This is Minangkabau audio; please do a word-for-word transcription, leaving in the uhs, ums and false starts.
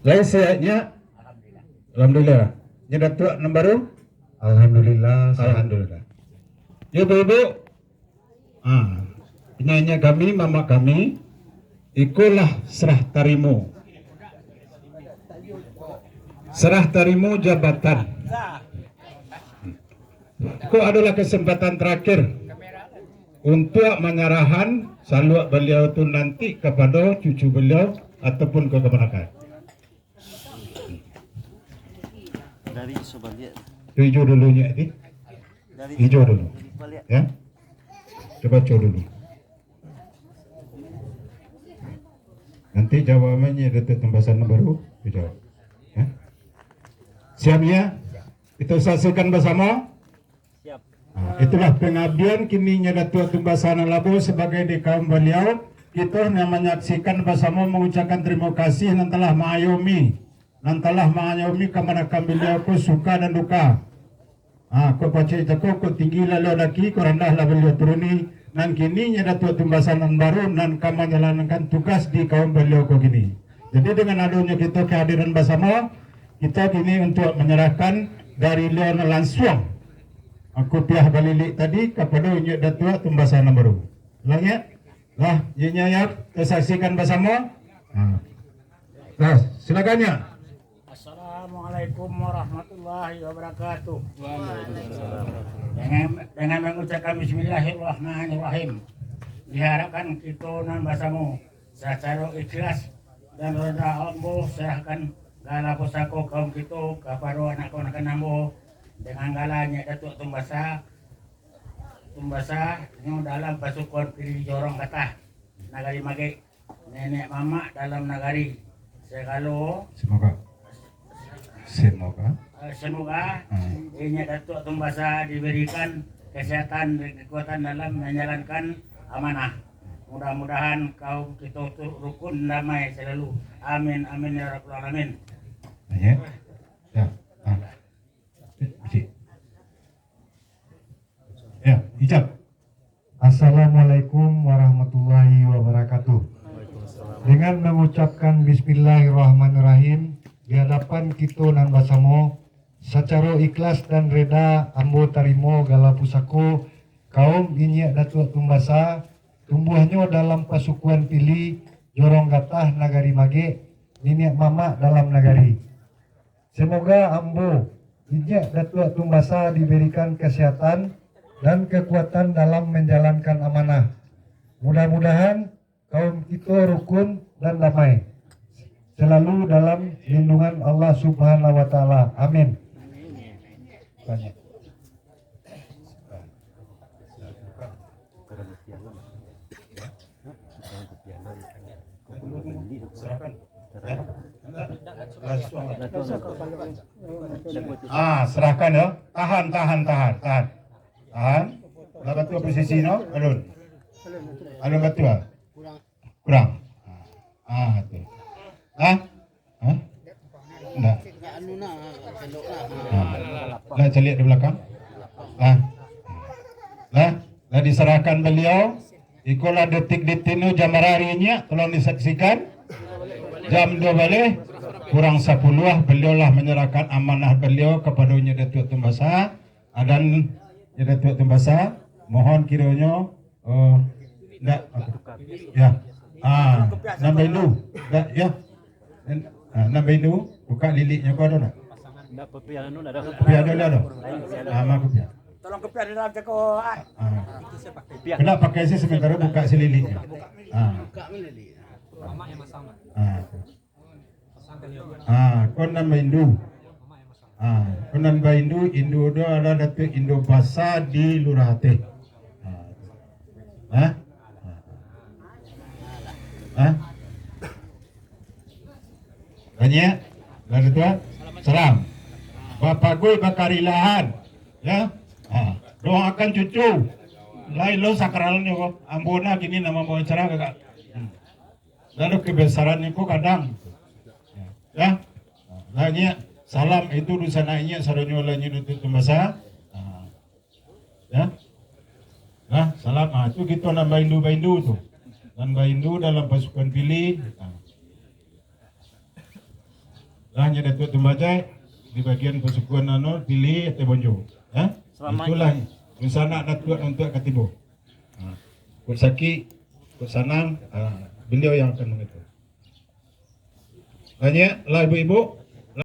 Lai sehatnya? Alhamdulillah. Nyo Datuak nan baru? Alhamdulillah, sehat. Alhamdulillah. Yo, Bapak Ibu. Ah, penyanyi kami, mamak kami, ikolah serah tarimo. Serah tarimo jabatan. Iko adalah kesempatan terakhir untuk manyarahan saluak baliau tu nanti kepada cucu beliau ataupun ke keponakan. Dari iso baliak. Tu ijo dulu nyo, Ti. Dari Ijo dulu. Baliak. Ya. Coba co dulu. Nanti jawabannyo Datuak Tumbasa nan baru, tu jawab. Ya. Siap ya? Kita saksikan bersama. Siap. Nah, itulah pengabdian kini nyo Datuak Tumbasa nan labo sebagai di kaum baliau. Kita nan menyaksikan bersama mengucapkan terima kasih nan telah mengayomi, nan telah mengayomi kamanakan beliau ko suka dan duka. Ha, ko pacik cako, ko tinggi lah baliau daki, ko randah lah baliau turuni. Nan kini nyo Datuak Tumbasa nan baru nan ka manjalankan tugas di kaum baliau ko kini. Jadi dengan adonyo kita kehadiran bersama, kita kini untuk menyerahkan dari baliau nan langsung, ha, kupiah balilik tadi kepada inyo Datuak Tumbasa nan baru. Lah, ya? Lah, inyo ya, kita saksikan bersama. Ha. Nah, silakan ya. Assalamualaikum warahmatullahi wabarakatuh. Dengan, dengan mengucapkan bismillahirrahmanirrahim, diharapkan kito nan basamo sacaro ikhlas dan reda ambo serahkan gala pusako kaum kito kapado anak kamanakan ambo dengan gala Nyiak Datuak Tumbasa, Tumbasa nyo dalam pasukuan Pili Jorong Gatah, Nagari Magek. Nenek mamak dalam nagari, sagalo. Semoga. Semoga. Eh, semoga Hmm. Inyiak Datuak Tumbasa diberikan kesehatan dan kekuatan dalam menjalankan amanah. Mudah-mudahan kaum kito tu rukun damai selalu. Amin, amin, ya rabbal alamin. Ya. Ya. Ah. Cik. Ya, ijab. Assalamualaikum warahmatullahi wabarakatuh. Dengan mengucapkan bismillahirrahmanirrahim, di hadapan kito nan basamo, sacaro ikhlas dan reda ambo tarimo gala pusako kaum Inyiak Datuak Tumbasa, tumbuahnyo dalam pasukuan Pili, Jorong Gatah, Nagari Magek, niniak mamak dalam nagari. Semoga ambo, Inyiak Datuak Tumbasa, diberikan kesehatan dan kekuatan dalam menjalankan amanah. Mudah-mudahan kaum kito rukun dan damai, selalu dalam lindungan Allah Subhanahu wa Taala. Amin. Banyak. Ah, serahkan ya. Tahan, tahan, tahan, tahan. Tahan. Lah batua posisi no, alun. Alun batua. Kurang. Ah, tu. Hah? Hah? Ndak. Ah. Lah caliak di belakang. Lah. Lah, lah diserahkan beliau. Ikolah detik-detik nu jam barari nyiak, tolong disaksikan. Jam dua baleh kurang sapuluah, beliau lah menyerahkan amanah beliau kepada Inyiak Datuak Tumbasa. Ah, dan Inyiak Datuak Tumbasa, mohon kiranya, eh, ndak, ya. Ah, nan baindu, ndak, ya. Ah, nan baindu, buka liliknya ko ado ndak? Ndak, kopi anu ndak ado. Kopi ado, ndak ado? Ah, ma kopi. Tolong kopi ado dalam cako, ah. Ah. Kopi. Kena pakai se sementara buka se liliknya. Ah. Ah. Ah, ko nan baindu. Ah, ko nan baindu, indu tu adalah Datuak Indo Basa di Lurah Ateh. Ah. Hah? Hah? Banyak? Lah Datuak? Salam. Bapagui bakarilahan. Ya? Ah, doakan cucu. Lai lo sakralnyo ko. Ambo nah kini nan mambawa acara kagak. Hmm. Lalu kebesaran nyo ko kadang. Ya. Lah nyiak, salam itu dunsanak nyiak sadonyo lah nyiak Datuak Tumbasa. Ah. Ya. Lah, salam. Ah, tu kito nan baindu-baindu tu. Nan baindu dalam pasukan Pili. Ah. Lah nyo Datuak Tumbajai, di bagian pasukuan anu, Pili, Ateh Bonjo. Ya? Selamat. Itulah dunsanak Datuak untuak katibo. Ha. Kok sakik, kok sanang, ha, beliau yang akan mengatur. Banyak lah ibu-ibu,